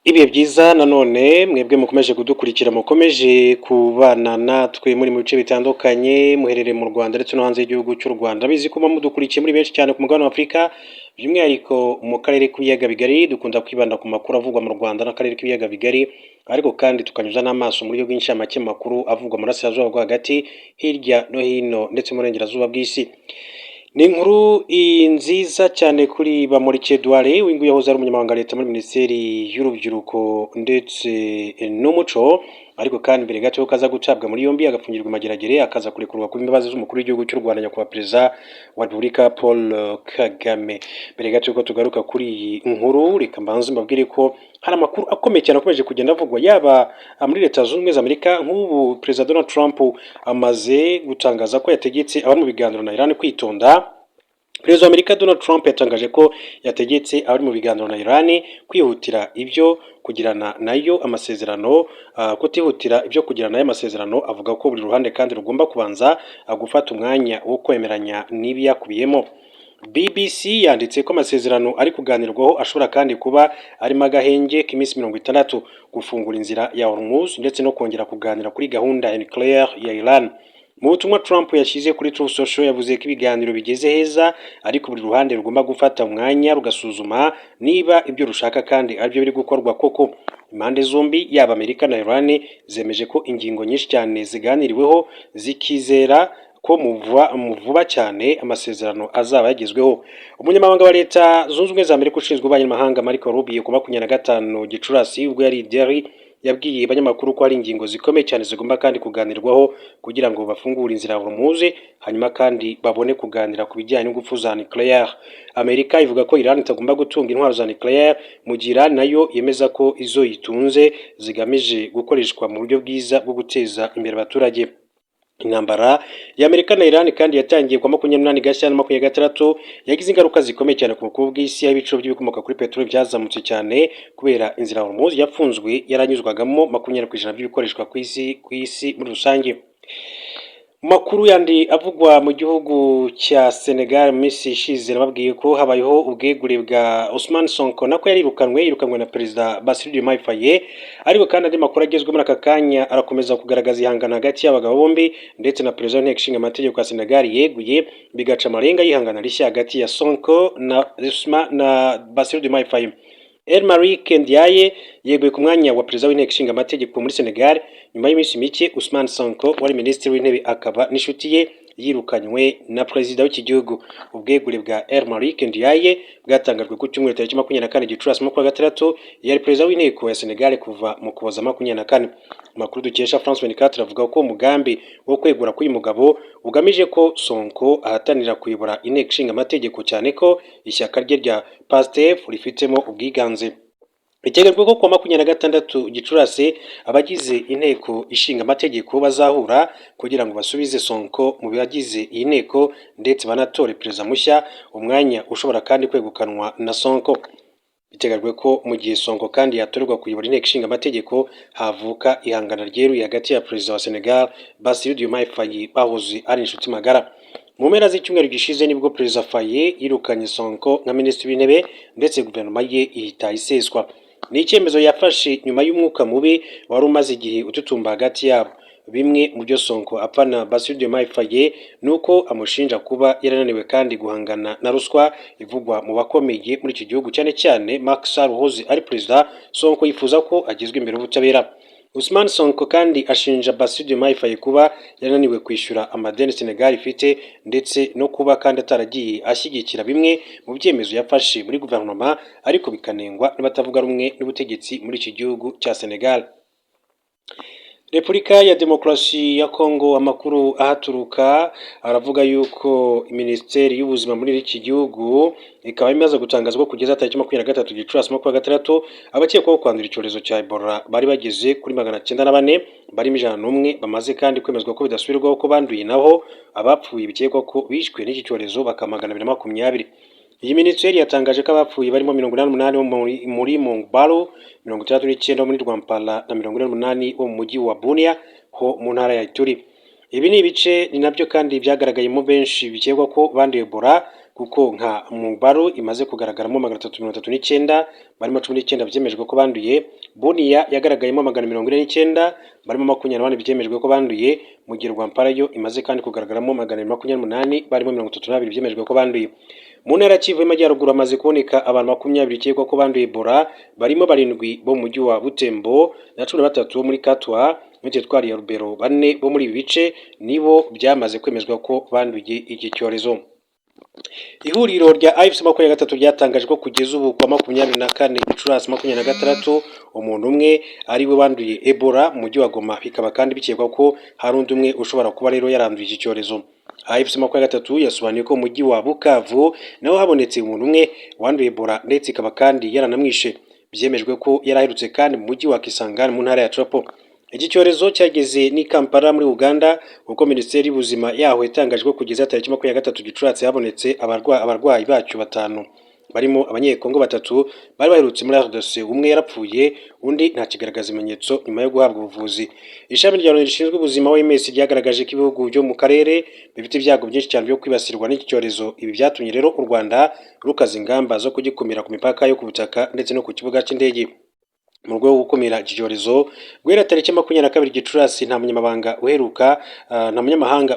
Ibihe byiza nanone mwebwe mukomeje kudukurikira, mukomeje kubana natwe muri mu bice bitandukanye, muherereye mu Rwanda ndetse no hanze y'igihugu cy'u Rwanda. Bizi kuba mudukurikiye muri benshi cyane ku mugabane wa Afurika, by'umwihariko mu karere k'ibiyaga bigari. Dukunda kwibanda ku makuru avugwa mu Rwanda n'akarere k'ibiyaga bigari, ariko kandi tukanyuza n'amaso mu buryo bw'incamake mu makuru avugwa mu burasirazuba bwo hagati, hirya no hino ndetse mu burengerazuba bw'isi. Ni inkuru nziza cyane kuri Bamporiki Edouard, uyu nguyu yahoze ari umunyamabanga wa leta muri Minisiteri y'Urubyiruko ndetse n'Umuco, ariko kandi mbere gato yuko aza gutabwa muri yombi agafungirwa i Mageragere, akaza kurekurwa ku imbabazi z'umukuru w'igihugu cy'u Rwanda, Nyakubahwa Perezida wa Repubulika Paul Kagame. Mbere gato yuko tugaruka kuri iyi nkuru, reka mbanze mbabwire ko hari amakuru akomeye cyane akomeje kugenda avugwa yaba muri Leta Zunze Ubumwe za Amerika. Nk'ubu Perezida Donald Trump amaze gutangaza ko yategetse abari mu biganiro na Iran kwitonda. Perezida wa Amerika Donald Trump yatangaje ko yategetse abari mu biganiro na Iran kwihutira ibyo kugirana nayo amasezerano, kutihutira ibyo kugirana nayo amasezerano. Avuga ko buri ruhande kandi rugomba kubanza gufata umwanya wo kwemeranya n'ibiyakubiyemo. BBC yanditse ko amasezerano ari kuganirwaho ashobora kandi kuba arimo agahenge k'iminsi 60, gufungura inzira ya Hormuz ndetse no kongera kuganira kuri gahunda ya nucléaire ya Iran. Mu butumwa Trump yashyize kuri Truth Social, yavuze ko ibiganiro bigeze heza, ariko buri ruhande rugomba gufata umwanya rugasuzuma niba ibyo rushaka kandi aribyo biri gukorwa koko. Impande zombi, yaba Amerika na Iran, zemeje ko ingingo nyinshi cyane ziganiriweho, zikizera ko mu vuba cyane amasezerano azaba yagezweho. Umunyamabanga wa Leta Zunze Ubumwe za Amerika ushinzwe ububanyi n'amahanga, Marco Rubio, ku 25 Gicurasi ubwo yari i Delhi, yabwiye abanyamakuru ko hari ingingo zikomeye cyane zigomba kandi kuganirwaho kugira ngo bafungure inzira ya Hormuz, hanyuma kandi babone kuganira ku bijyanye n'ingufu za nucléaire. Amerika ivuga ko Iran itagomba gutunga intwaro za nucléaire, mu gihe Iran nayo yemeza ko izo yitunze zigamije gukoreshwa mu buryo bwiza bwo guteza imbere abaturage. Intambara ya Amerika na Iran kandi yatangiye kuwa 28 Gashyantare 26 yagize ingaruka zikomeye cyane ku bukungu bw'isi, aho ibiciro by'ibikomoka kuri peteroli byazamutse cyane kubera inzira Hormuz yafunzwe yaranyuzwagamo 20% by'ibikoreshwa ku isi muri rusange. Mu makuru yandi avugwa mu gihugu cya Senegal, mu minsi ishize nababwiye ko habayeho ubwegure bwa Ousmane Sonko, nako yarirukanwe, yirukanwe na Perezida Bassirou Diomaye Faye. Ariko kandi andi makuru agezweho muri aka kanya arakomeza kugaragaza ihangana hagati y'abagabo bombi ndetse na Perezida w'Inteko Ishinga Amategeko ya Senegal yeguye, bigaca amarenga y'ihangana rishya hagati ya Sonko na Ousmane na Bassirou Diomaye Faye. El Malick Ndiaye yeguye ku mwanya wa Perezida w'Inteko Ishinga Amategeko muri Senegal nyuma y'iminsi mike Ousmane Sonko wari Minisitiri w'Intebe akaba n'inshuti ye yirukanywe na Perezida w'iki gihugu. Ubwegure bwa El Malick Ndiaye bwatangajwe ku cyumweru tariki 24 Gicurasi 26. Yari Perezida w'Inteko ya Senegal kuva mu Kuboza 24. Amakuru dukesha France 24 avuga ko umugambi wo kwegura k'uyu mugabo ugamije ko Sonko ahatanira kuyobora Inteko Ishinga Amategeko, cyane ko ishyaka rye rya PASTEF rifitemo ubwiganze. Biteganyijwe ko kuwa 26 Gicurasi abagize Inteko Ishinga Amategeko bazahura kugira ngo basubize Sonko mu bagize iyi nteko ndetse banatore perezida mushya, umwanya ushobora kandi kwegukanwa na Sonko. Biteganyijwe ko mu gihe Sonko kandi yatorerwa kuyobora Inteko Ishinga Amategeko, havuka ihangana ryeruye hagati ya Perezida wa Senegal Bassirou Diomaye Faye bahoze ari inshuti magara. Mu mpera z'icyumweru gishize nibwo Perezida Faye yirukanye Sonko nka Minisitiri w'Intebe ndetse guverinoma ye ihita iseswa. Ni icyemezo yafashe nyuma y'umwuka mubi wari umaze igihe ututumba hagati yabo. Bimwe mu byo Sonko apfa na Bassirou Diomaye Faye ni uko amushinja kuba yarananiwe kandi guhangana na ruswa ivugwa mu bakomeye muri iki gihugu, cyane cyane Macky Sall uhoze ari perezida. Sonko yifuza ko agezwa imbere y'ubutabera. Ousmane Sonko kandi ashinja Bassirou Diomaye Faye kuba yarananiwe kwishyura amadeni Senegal ifite, ndetse no kuba kandi ataragiye ashyigikira bimwe mu byemezo yafashe muri guverinoma, ariko bikanengwa n'abatavuga rumwe n'ubutegetsi muri iki gihugu cya Senegal. Repubulika ya Demokarasi ya Kongo, amakuru ahaturuka aravuga yuko Minisiteri y'Ubuzima muri iki gihugu ikaba imaze gutangazwa kugeza tariki 23 Gicurasi 26, abakekwaho kwandura icyorezo cya Ebola bari bageze kuri 904, barimo 101 bamaze kandi kwemezwa ko bidasubirwaho ko banduye, naho abapfuye bikekwa ko bishwe n'iki cyorezo bakaba 220. Iyi minisiteri yatangaje ko abapfuye barimo 88 bo muri Mongbwalu, 69 bo muri Rwampara na 48 bo mu mujyi wa Bunia ho mu ntara ya Ituri. Ibi ni ibice ni nabyo kandi byagaragayemo benshi bikekwa ko banduye Ebola. kuko nka Mubaru imaze kugaragaramo 339, barimo 19 byemejwe ko banduye. Bunia yagaragayemo 449, barimo 24 byemejwe ko banduye, mu gihe Rwampara yo imaze kandi kugaragaramo 228, barimo 32 byemejwe ko banduye. Mu ntara ya Kivu y'Amajyaruguru hamaze kuboneka abantu 20 bikekwa ko banduye Ebola, barimo barindwi bo mu mujyi wa Butembo na 13 bo muri Katwa, muri teritwari ya Lubero. Bane bo muri ibi bice nibo byamaze kwemezwa ko banduye iki cyorezo. Ihuriro rya AFC 23 ryatangaje ko kugeza ubu kuwa 24 Gicurasi 26 umuntu umwe ari we wanduye Ebola mu mujyi wa Goma, bikaba kandi bikekwa ko hari undi umwe ushobora kuba rero yaranduye iki cyorezo. AFC 23 yasobanuye ko mu mujyi wa Bukavu naho habonetse umuntu umwe wanduye Ebola, ndetse ikaba kandi yaranamwishe. Byemejwe ko yari aherutse kandi mu mujyi wa Kisangani mu ntara ya Tshopo. Iki cyorezo cyageze n'i Kampala muri Uganda, kuko Minisiteri y'Ubuzima yaho yatangaje ko kugeza tariki 23 Gicurasi habonetse abarwayi bacyo batanu, barimo Abanyekongo batatu bari baherutse muri RDC. Umwe yarapfuye, undi ntakigaragaza ibimenyetso nyuma yo guhabwa ubuvuzi. Ishami rya Loni rishinzwe ubuzima, OMS, ryagaragaje ko ibihugu byo mu karere bifite ibyago byinshi cyane byo kwibasirwa n'iki cyorezo. Ibi byatumye rero u Rwanda rukaza ingamba zo kugikumira ku mipaka yo ku butaka ndetse no ku kibuga cy'indege. Mu rwego rwo gukumira iki cyorezo, guhera tariki 22 Gicurasi nta munyamahanga uheruka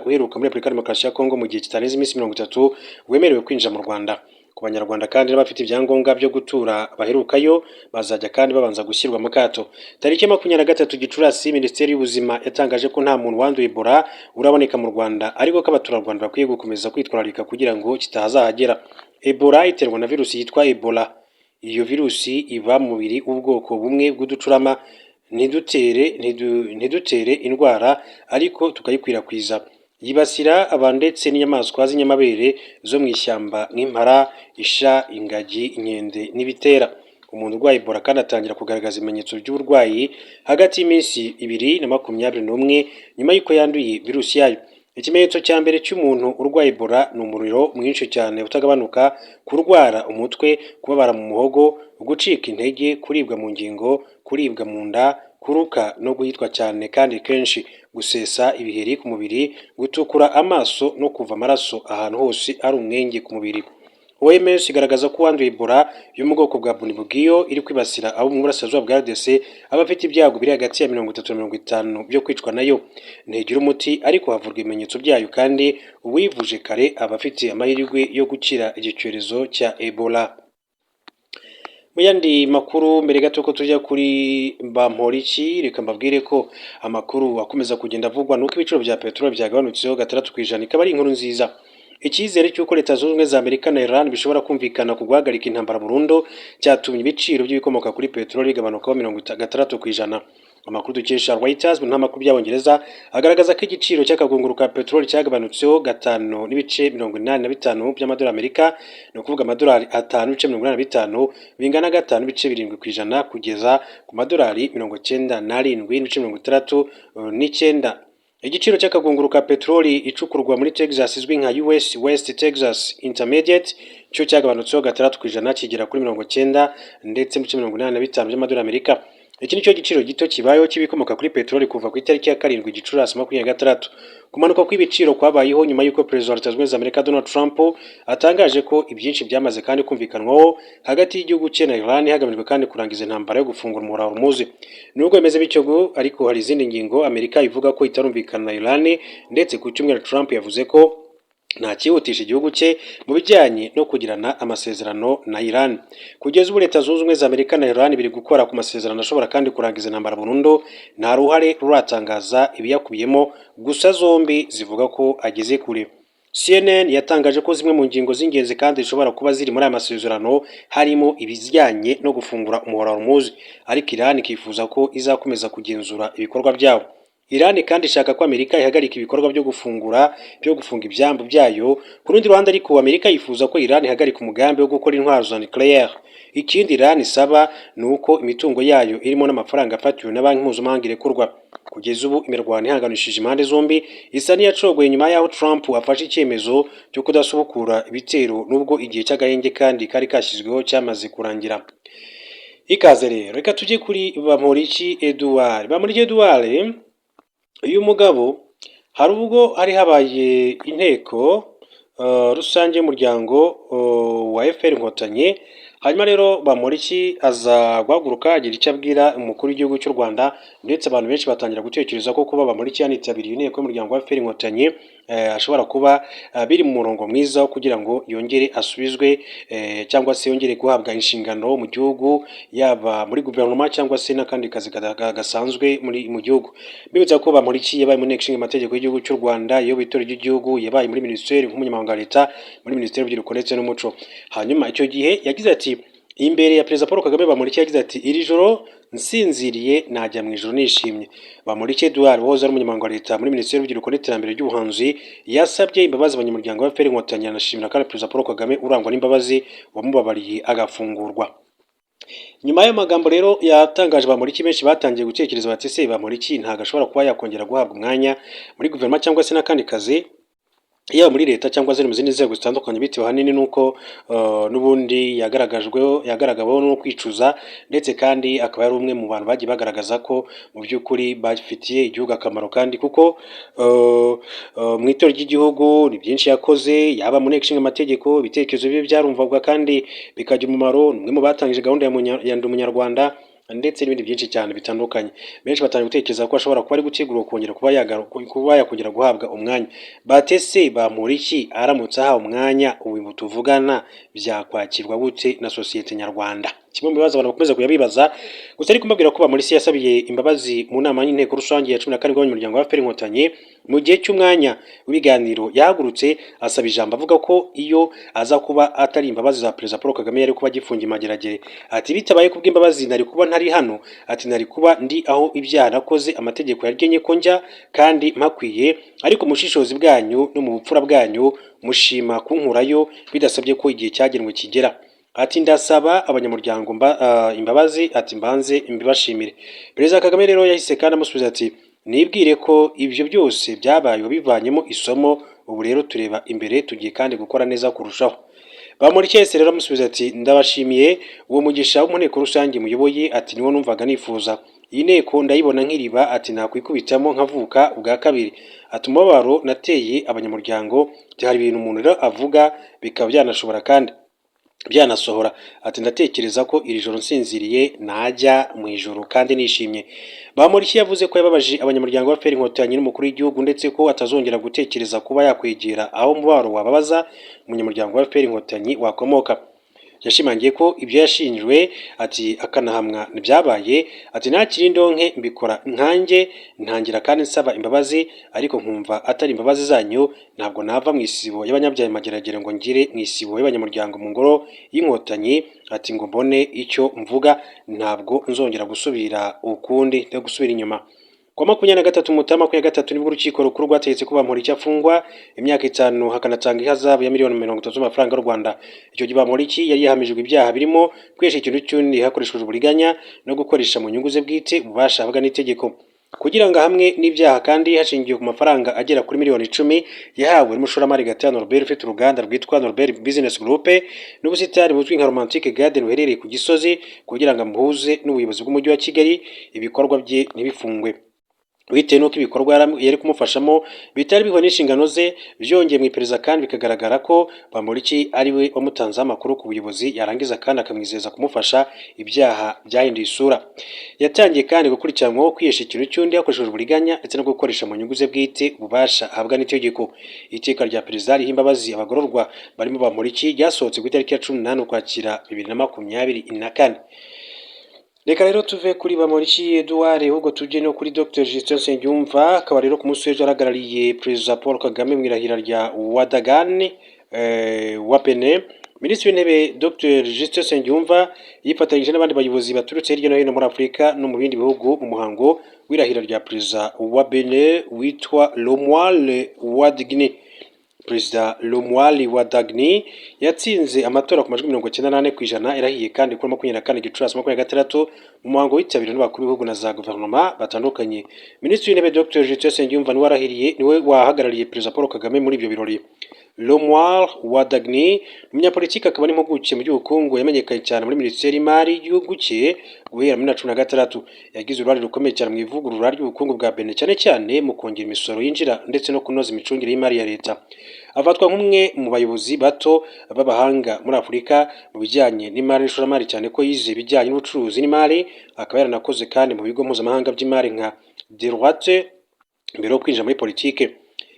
muri Repubulika Demokarasi ya Kongo mu gihe kitarenze iminsi 30 wemerewe kwinjira mu Rwanda. Ku Banyarwanda kandi n'abafite ibyangombwa byo gutura baherukayo bazajya kandi babanza gushyirwa mu kato. Tariki 23 Gicurasi, Minisiteri y'Ubuzima yatangaje ko nta muntu wanduye Ebola uraboneka mu Rwanda, ariko ko abaturarwanda bakwiye gukomeza kwitwararika kugira ngo kitazahagera. Ebola iterwa na virusi yitwa Ebola. Iyo virusi iba mu mubiri w'ubwoko bumwe bw'uducurama, ntidutere indwara ariko tukayikwirakwiza. Yibasira abantu ndetse n'inyamaswa z'inyamabere zo mu ishyamba nk'impara, isha, ingagi, inkende n'ibitera. Umuntu urwaye Ebola kandi atangira kugaragaza ibimenyetso by'uburwayi hagati y'iminsi 2 na 21 nyuma y'uko yanduye virusi yayo. Ikimenyetso cya mbere cy'umuntu urwaye Ebola ni umuriro mwinshi cyane utagabanuka, kurwara umutwe, kubabara mu muhogo, gucika intege, kuribwa mu ngingo, kuribwa mu nda, kuruka no guhitwa cyane kandi kenshi, gusesa ibiheri ku mubiri, gutukura amaso no kuva amaraso ahantu hose ari umwenge ku mubiri. OMS igaragaza ko uwanduye Ebola yo mu bwoko bwa Bundibugyo iri kwibasira abo mu burasirazuba bwa RDC aba afite ibyago biri hagati ya 30 na 50 byo kwicwa nayo. Ntigira umuti, ariko havurwa ibimenyetso byayo, kandi uwivuje kare aba afite amahirwe yo gukira iki cyorezo cya Ebola. Mu yandi makuru, mbere gato ko tujya kuri Bamporiki, reka mbabwire ko amakuru akomeza kugenda avugwa nuko ibiciro bya peteroli byagabanutseho 6%, ikaba ari inkuru nziza. Icyizere cy'uko Leta Zunze Ubumwe za Amerika na Iran bishobora kumvikana ku guhagarika intambara burundu cyatumye ibiciro by'ibikomoka kuri peteroli bigabanukaho 60%. Amakuru dukesha Reuters mu ntamakuru by'Abongereza agaragaza ko igiciro cy'akagunguru ka peteroli cyagabanutseho 5.85 by'amadolari Amerika, ni ukuvuga amadolari 5.85, bingana 5.7%, kugeza ku madolari 97.69. Igiciro cy'akagunguru ka peteroli icukurwa muri Texas izwi nka US West Texas Intermediate cyo cyagabanutseho 6%, kigera kuri 90 ndetse n'ibice 85 by'amadolari Amerika. Iki nicyo giciro gito kibayeho cy'ibikomoka kuri peteroli kuva ku itariki ya 7 Gicurasi 26. Kumanuka kw'ibiciro kwabayeho nyuma y'uko Perezida wa Leta Zunze Ubumwe za Amerika, Donald Trump, atangaje ko ibyinshi byamaze kandi kumvikanwaho hagati y'igihugu cye na Iran, hagamijwe kandi kurangiza intambara yo gufungura umuhora wa Hormuz. Nubwo bimeze bityo ariko, hari izindi ngingo Amerika ivuga ko itarumvikana na Iran, ndetse ku cyumweru Trump yavuze ko nta cyihutisha igihugu cye mu bijyanye no kugirana amasezerano na Iran. Kugeza ubu Leta Zunze Ubumwe za Amerika na Iran biri gukora ku masezerano ashobora kandi kurangiza intambara burundu. Nta ruhare ruratangaza ibiyakubiyemo, gusa zombi zivuga ko ageze kure. CNN yatangaje ko zimwe mu ngingo z'ingenzi kandi zishobora kuba ziri muri aya masezerano harimo ibijyanye no gufungura umuhora wa Hormuz, ariko Iran ikifuza ko izakomeza kugenzura ibikorwa byawo. Iran kandi ishaka ko Amerika ihagarika ibikorwa byo gufunga ibyambu byayo. Ku rundi ruhande ariko, Amerika yifuza ko Iran ihagarika umugambi wo gukora intwaro za nucléaire. Ikindi Iran isaba ni uko imitungo yayo irimo n'amafaranga afatiwe na banki mpuzamahanga irekurwa. Kugeza ubu imirwano ihanganishije impande zombi isa n'iyacogoye nyuma y'aho Trump afashe icyemezo cyo kudasubukura ibitero, nubwo igihe cy'agahenge kandi kari kashyizweho cyamaze kurangira. Ikaze rero, reka tujye kuri Bamporiki Edouard. Bamporiki Edouard, uyu mugabo hari ubwo hari habaye inteko rusange y'umuryango wa FPR Inkotanyi. Hanyuma rero Bamporiki aza guhaguruka, agira icyo abwira umukuru w'igihugu cy'u Rwanda, ndetse abantu benshi batangira gutekereza ko kuba Bamporiki yanitabiriye inteko y'umuryango wa FPR Inkotanyi ashobora kuba biri mu murongo mwiza wo kugira ngo yongere asubizwe cyangwa se yongere guhabwa inshingano mu gihugu, yaba muri guverinoma cyangwa se n'akandi kazi gasanzwe muri mu gihugu. Mbibutsa ko Bamporiki yabaye mu nteko ishinga amategeko y'igihugu cy'u Rwanda, iyoboye itorero ry'igihugu, yabaye muri minisiteri nk'umunyamabanga wa leta muri Minisiteri y'Urubyiruko ndetse n'Umuco. Hanyuma icyo gihe yagize ati, imbere ya Perezida Paul Kagame, Bamporiki yagize ati: "Iri joro nsinziriye najya mu ijoro nishimye." Bamporiki Edouard, wahoze ari umunyamabanga wa leta muri Minisiteri y'Urubyiruko n'Iterambere ry'Ubuhanzi, yasabye imbabazi abanyamuryango ba FPR Inkotanyi, anashimira kandi Perezida Paul Kagame urangwa n'imbabazi wamubabariye agafungurwa. Nyuma y'ayo magambo rero yatangaje Bamporiki, benshi batangiye gutekereza bati: "Ese Bamporiki ntabwo ashobora kuba yakongera guhabwa umwanya muri guverinoma cyangwa se n'akandi kazi, yaba muri leta cyangwa se mu zindi nzego zitandukanye?" Bitewe ahanini n'uko n'ubundi yagaragajweho, yagaragaweho no kwicuza, ndetse kandi akaba yari umwe mu bantu bagiye bagaragaza ko mu by'ukuri bafitiye igihugu akamaro, kandi kuko mu itorero ry'igihugu ni byinshi yakoze, yaba mu nteko ishinga amategeko ibitekerezo bye byarumvwaga kandi bikagira umumaro. Ni umwe mu batangije gahunda ya Ndi Umunyarwanda ndetse n'ibindi byinshi cyane bitandukanye. Benshi batangiye gutekereza ko ashobora kuba ari gutegurwa kongera kuba yakongera guhabwa umwanya. Batese Bamporiki aramutse ahawe umwanya ubu tuvugana, byakwakirwa gute na sosiyete nyarwanda? Kimwe mu bibazo abantu bakomeza kujya bibaza gusa. Ariko mbabwira ko Bamporiki yasabiye imbabazi mu nama y'inteko rusange ya 17 y'abanyamuryango wa FPR Inkotanyi. Mu gihe cy'umwanya w'ibiganiro yahagurutse asaba ijambo, avuga ko iyo aza kuba atari imbabazi za Perezida Paul Kagame yari kuba agifungiye Mageragere. Ati: "Bitabaye kubw'imbabazi nari kuba ntari hano." Ati: "Nari kuba ndi aho ibyaha nakoze amategeko yagennye ko njya kandi mpakwiye, ariko mu bushishozi bwanyu no mu bupfura bwanyu mushima kunkurayo bidasabye ko igihe cyagenwe kigera." Ati: "Ndasaba abanyamuryango imbabazi." Ati: "Mbanze mbibashimire." Perezida Kagame rero yahise kandi amusubiza ati: "Nibwire ko ibyo byose byabaye wabivanyemo isomo, ubu rero tureba imbere, tugiye kandi gukora neza kurushaho." Bamporiki yahise rero amusubiza ati: "Ndabashimiye uwo mugisha wo mu nteko rusange muyoboye." Ati: "Niwo numvaga nifuza. Iyi nteko ndayibona nk'iriba." Ati: "Nakwikubitamo nkavuka ubwa kabiri." Ati: "Umubabaro nateye abanyamuryango." Ati: "Hari ibintu umuntu rero avuga bikaba byanashobora kandi byanasohora." Ati: "Ndatekereza ko iri joro nsinziriye najya mu ijoro kandi nishimye." Bamporiki yavuze ko yababaje abanyamuryango ba FPR Inkotanyi n'umukuru w'igihugu, ndetse ko atazongera gutekereza kuba yakwegera aho umubabaro wababaza umunyamuryango wa FPR Inkotanyi wakomoka. Yashimangiye ko ibyo yashinjwe, ati akanahamwa ntibyabaye. Ati: "Nakiri indonke mbikora nkanjye, ntangira kandi nsaba imbabazi, ariko nkumva atari imbabazi zanyu. Ntabwo nava mu isibo y'abanyabyaha Mageragere ngo ngire mu isibo y'abanyamuryango mu ngoro y'Inkotanyi." Ati: "Ngo mbone icyo mvuga, ntabwo nzongera gusubira ukundi no gusubira inyuma." Kuwa 23 Mutarama 23 nibwo urukiko rukuru rwategetse ko Bamporiki afungwa imyaka 5, hakanatanga ihazabu ya miliyoni 30 z'amafaranga y'u Rwanda. Icyo gihe Bamporiki yari yahamijwe ibyaha birimo kwihesha ikintu cy'undi hakoreshejwe uburiganya no gukoresha mu nyungu ze bwite ububasha ahabwa n'itegeko kugira ngo ahamwe n'ibyaha, kandi hashingiwe ku mafaranga agera kuri miliyoni 10 yahawe n'umushoramari Gatera Norbert, ufite uruganda rwitwa Norbert Business Group n'ubusitani buzwi nka Romantic Garden buherereye ku Gisozi, kugira ngo amuhuze n'ubuyobozi bw'umujyi wa Kigali, ibikorwa bye ntibifungwe bitewe n'uko ibikorwa yari kumufashamo bitari bihuye n'inshingano ze. Byongeye mu iperereza kandi bikagaragara ko Bamporiki ari we wamutanzeho amakuru ku buyobozi, yarangiza kandi akamwizeza kumufasha. Ibyaha byahinduye isura. Yatangiye kandi gukurikiranwaho kwihesha ikintu cy'undi hakoreshejwe uburiganya ndetse no gukoresha mu nyungu ze bwite ububasha ahabwa n'itegeko. Iteka rya perezida riha imbabazi abagororwa barimo Bamporiki ryasohotse ku itariki ya 18 Ukwakira 2024. Reka rero tuve kuri Bamporiki Edouard, ahubwo tujye no kuri Dr Justin Nsengiyumva, akaba rero ku munsi w'ejo ahagarariye Perezida Paul Kagame mu irahira rya Wadagani wa Benin. Minisitiri w'Intebe Dr Justin Nsengiyumva yifatanyije n'abandi bayobozi baturutse hirya no hino muri Afurika no mu bindi bihugu mu muhango w'irahira rya Perezida wa Benin witwa Romuald Wadagni. Perezida Romuald Wadagni yatsinze amatora ku majwi 94%. Irahiye kandi kuri 24 Gicurasi 26, mu muhango witabiriwe n'abakuru b'ibihugu na za guverinoma batandukanye. Minisitiri w'Intebe Dr Justin Nsengiyumva niwe warahiriye, niwe wahagarariye Perezida Paul Kagame muri ibyo birori. Romuald Wadagni, umunyapolitiki akaba n'impuguke mu by'ubukungu, yamenyekanye cyane muri Minisiteri y'Imari y'igihugu cye guhera muri 2016. Yagize uruhare rukomeye cyane mu ivugurura ry'ubukungu bwa Benin, cyane cyane mu kongera imisoro yinjira ndetse no kunoza imicungire y'imari ya leta. Afatwa nk'umwe mu bayobozi bato b'abahanga muri Afurika mu bijyanye n'imari n'ishoramari, cyane ko yize ibijyanye n'ubucuruzi n'imari, akaba yaranakoze kandi mu bigo mpuzamahanga by'imari nka Deloitte mbere yo kwinjira muri politike.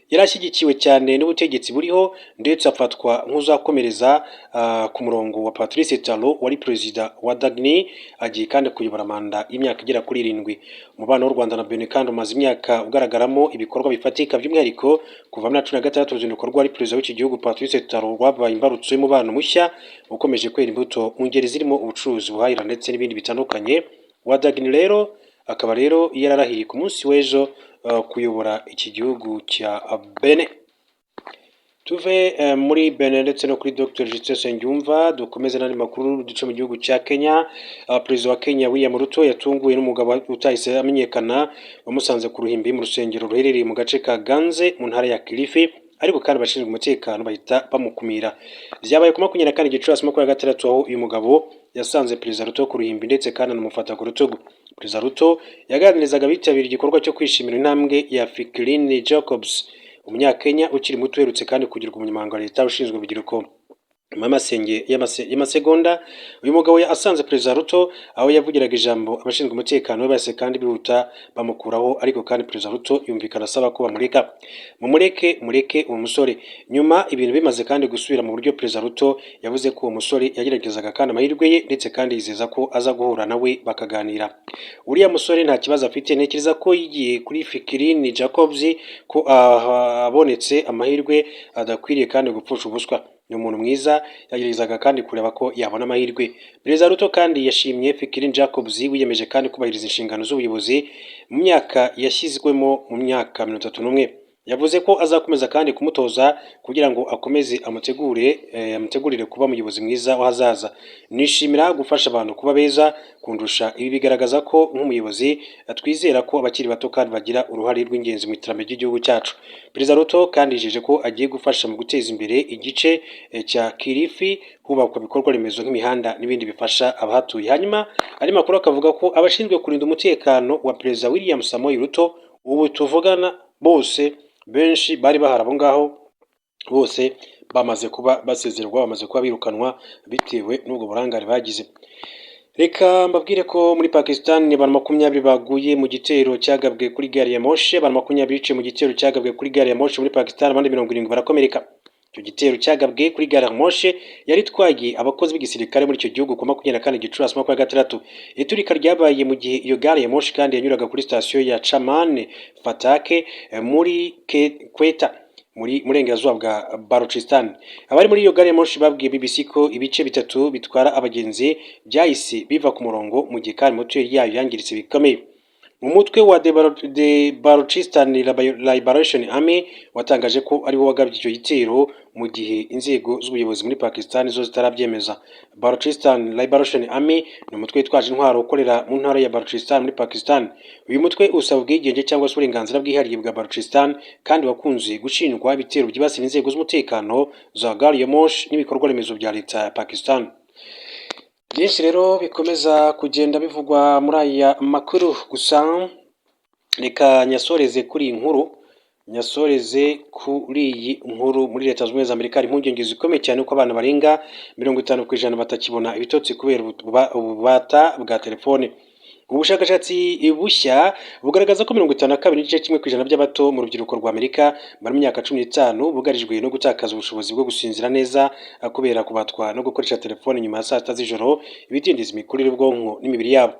Yari ashyigikiwe cyane n'ubutegetsi buriho, ndetse afatwa nk'uzakomereza ku murongo wa Patrice Talon wari perezida. Wadagni agiye kandi kuyobora manda y'imyaka igera kuri 7. Umubano w'u Rwanda na Benin kandi umaze imyaka ugaragaramo ibikorwa bifatika, by'umwihariko kuva muri 2016, uruzinduko rwari perezida w'iki gihugu Patrice Talon rwabaye imbarutso y'umubano mushya ukomeje kwera imbuto mu ngeri zirimo ubucuruzi, ubuhahirane ndetse n'ibindi bitandukanye. Wadagni rero akaba rero yararahiye ku munsi w'ejo kuyobora iki gihugu cya Benin. Tuve muri Benin ndetse no kuri Dr Justin Nsengiyumva, dukomeze n'andi makuru duce mu gihugu cya Kenya. Perezida wa Kenya William Ruto yatunguwe n'umugabo utahise amenyekana wamusanze ku ruhimbi mu rusengero ruherereye mu gace ka Ganze mu ntara ya Kilifi, ariko kandi abashinzwe umutekano bahita bamukumira. Byabaye ku 24 Gicurasi 26, aho uyu mugabo yasanze Perezida Ruto ku ruhimbi ndetse kandi anamufata ku rutugu. Perezida Ruto yaganirizaga abitabiriye igikorwa cyo kwishimira intambwe ya Fikirini Jacobs, umunyakenya ukiri muto uherutse kandi kugirwa umunyamabanga wa leta ushinzwe urubyiruko. Nyuma y'amasegonda uyu mugabo asanze Perezida Ruto aho yavugiraga ijambo, abashinzwe umutekano we bahise kandi bihuta bamukuraho, ariko kandi Perezida Ruto yumvikana asaba ko bamureka: "Mumureke, mureke uwo musore." Nyuma ibintu bimaze kandi gusubira mu buryo, Perezida Ruto yavuze ko uwo musore yageragezaga kandi amahirwe ye, ndetse kandi yizeza ko aza guhura nawe bakaganira. "Uriya musore nta kibazo afite. Ntekereza ko yigiye kuri Fikirini Jacobs, ko abonetse amahirwe adakwiriye kandi gupfusha ubuswa. Ni umuntu mwiza, yageragezaga kandi kureba ko yabona amahirwe." Perezida Ruto kandi yashimye Fikirini Jacobs wiyemeje kandi kubahiriza inshingano z'ubuyobozi mu myaka yashyizwemo, mu myaka 31. Yavuze ko azakomeza kandi kumutoza kugira ngo akomeze amutegure, amutegurire kuba umuyobozi mwiza w'ahazaza. "Nishimira gufasha abantu kuba beza kundusha. Ibi bigaragaza ko nk'umuyobozi twizera ko abakiri bato kandi bagira uruhare rw'ingenzi mu iterambere ry'igihugu cyacu." Perezida Ruto kandi yijeje ko agiye gufasha mu guteza imbere igice cya Kilifi, hubakwa ibikorwa remezo nk'imihanda n'ibindi bifasha abahatuye. Hanyuma andi makuru akavuga ko abashinzwe kurinda umutekano wa Perezida William Samoei Ruto ubu tuvugana bose, benshi bari bahari abo ngaho, bose bamaze kuba basezererwa, bamaze kuba birukanwa bitewe n'ubwo burangare bagize. Reka mbabwire ko muri Pakistan abantu 20 baguye mu gitero cyagabwe kuri gari ya moshi. Abantu 20 biciwe mu gitero cyagabwe kuri gari ya moshi muri Pakistan, abandi 70 barakomereka. Icyo gitero cyagabwe kuri gari ya moshi yari itwaye abakozi b'igisirikare muri icyo gihugu ku 24 Gicurasi 26. Iturika ryabaye mu gihe iyo gari ya moshi kandi yanyuraga kuri sitasiyo ya Chaman Khattak muri Quetta, muri murengerazuba bwa Balochistan. Abari muri iyo gari ya moshi babwiye BBC ko ibice bitatu bitwara abagenzi byahise biva ku murongo, mu gihe kandi moteri yayo yangiritse bikomeye. Umutwe wa The Balochistan Liberation Army watangaje ko ariwo wagabye icyo gitero, mu gihe inzego z'ubuyobozi muri Pakistan zo zitarabyemeza. Balochistan Liberation Army ni umutwe witwaje intwaro ukorera mu ntara ya Balochistan muri Pakistan. Uyu mutwe usaba ubwigenge cyangwa se uburenganzira bwihariye bwa Balochistan, kandi wakunze gushinjwa ibitero byibasira inzego z'umutekano za gari ya moshi n'ibikorwa remezo bya leta ya Pakistan. Byinshi rero bikomeza kugenda bivugwa muri aya makuru, gusa reka nyasoreze kuri iyi nkuru, nyasoreze kuri iyi nkuru. Muri Leta Zunze Ubumwe za Amerika hari impungenge zikomeye cyane ko abana barenga 50% batakibona ibitotsi kubera ububata bwa telefone. Ubushakashatsi bushya bugaragaza ko 52.1% by'abato mu rubyiruko rwa Amerika bari mu myaka 15 bugarijwe no gutakaza ubushobozi bwo gusinzira neza kubera kubatwa no gukoresha telefone nyuma ya saa 6 z'ijoro, ibidindiza imikurire y'ubwonko n'imibiri yabo.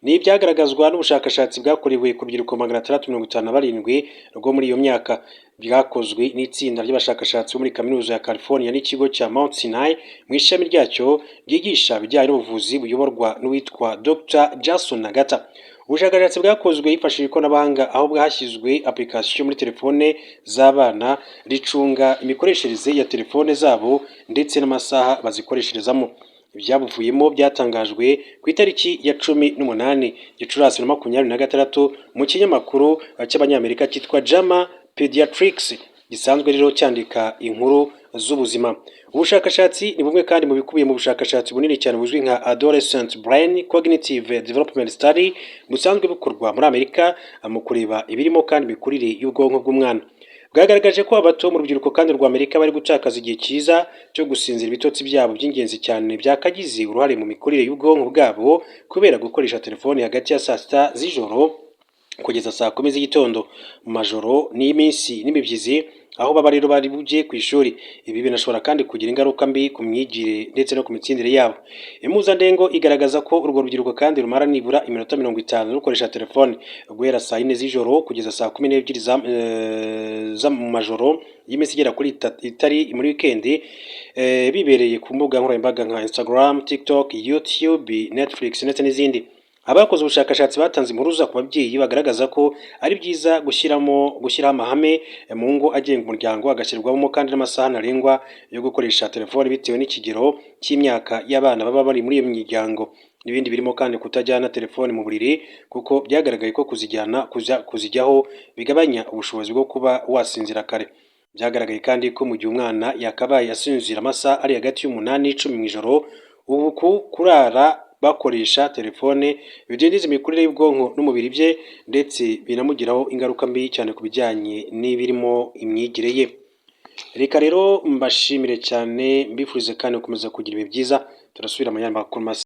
Ni ibyagaragazwa n'ubushakashatsi bwakorewe ku rubyiruko 657 rwo muri iyo myaka, bwakozwe n'itsinda ry'abashakashatsi bo muri Kaminuza ya California n'ikigo cya Mount Sinai mu ishami ryacyo ryigisha ibijyanye n'ubuvuzi, buyoborwa n'uwitwa Dr Jason Nagata. Ubushakashatsi bwakozwe hifashishijwe ikoranabuhanga, aho bwashyizwe application muri telefone z'abana ricunga imikoreshereze ya telefone zabo ndetse n'amasaha bazikoresherezamo. Ibyabuvuyemo byatangajwe ku itariki ya 18 Gicurasi 2026 mu kinyamakuru cy'Abanyamerika cyitwa JAMA Pediatrics, gisanzwe rero cyandika inkuru. z'ubuzima. Ubushakashatsi ni bumwe kandi mu bikubiye mu bushakashatsi bunini cyane buzwi nka Adolescent Brain Cognitive Development Study, busanzwe bukorwa muri Amerika mu kureba ibirimo kandi imikurire y'ubwonko bw'umwana. Bwagaragaje ko abato mu rubyiruko kandi rwa Amerika bari gutakaza igihe cyiza cyo gusinzira, ibitotsi byabo by'ingenzi cyane byakagize uruhare mu mikurire y'ubwonko bwabo, kubera gukoresha telefoni hagati ya saa 6 z'ijoro kugeza saa 10 z'igitondo mu majoro n'iminsi n'imibyizi, aho baba rero bari bujye ku ishuri. Ibi binashobora kandi kugira ingaruka mbi ku myigire ndetse no ku mitsindire yabo. Impuzandengo igaragaza ko urwo rubyiruko kandi rumara nibura iminota 50 rukoresha telefone guhera saa 4 z'ijoro kugeza saa 12 za mu majoro y'iminsi igera kuri itari muri wikendi, bibereye ku mbuga nkoranyambaga nka Instagram, TikTok, YouTube, Netflix ndetse n'izindi. Abakoze ubushakashatsi batanze impuruza ku babyeyi, bagaragaza ko ari byiza gushyiraho amahame mu ngo agenga umuryango, agashyirwamo kandi n'amasaha ntarengwa yo gukoresha telefoni bitewe n'ikigero cy'imyaka y'abana baba bari muri iyo miryango, n'ibindi birimo kandi kutajyana telefoni mu buriri, kuko byagaragaye ko kuzijyana kuzijyaho bigabanya ubushobozi bwo kuba wasinzira kare. Byagaragaye kandi ko mu gihe umwana yakabaye asinzira amasaha ari hagati y'8 n'10 mu ijoro, ubu kurara bakoresha telefone bidindiza imikurire y'ubwonko n'umubiri bye, ndetse binamugiraho ingaruka mbi cyane ku bijyanye n'ibirimo imyigire ye. Reka rero mbashimire cyane, mbifurize kandi gukomeza kugira ibihe byiza. Turasubira mu yandi makuru masa.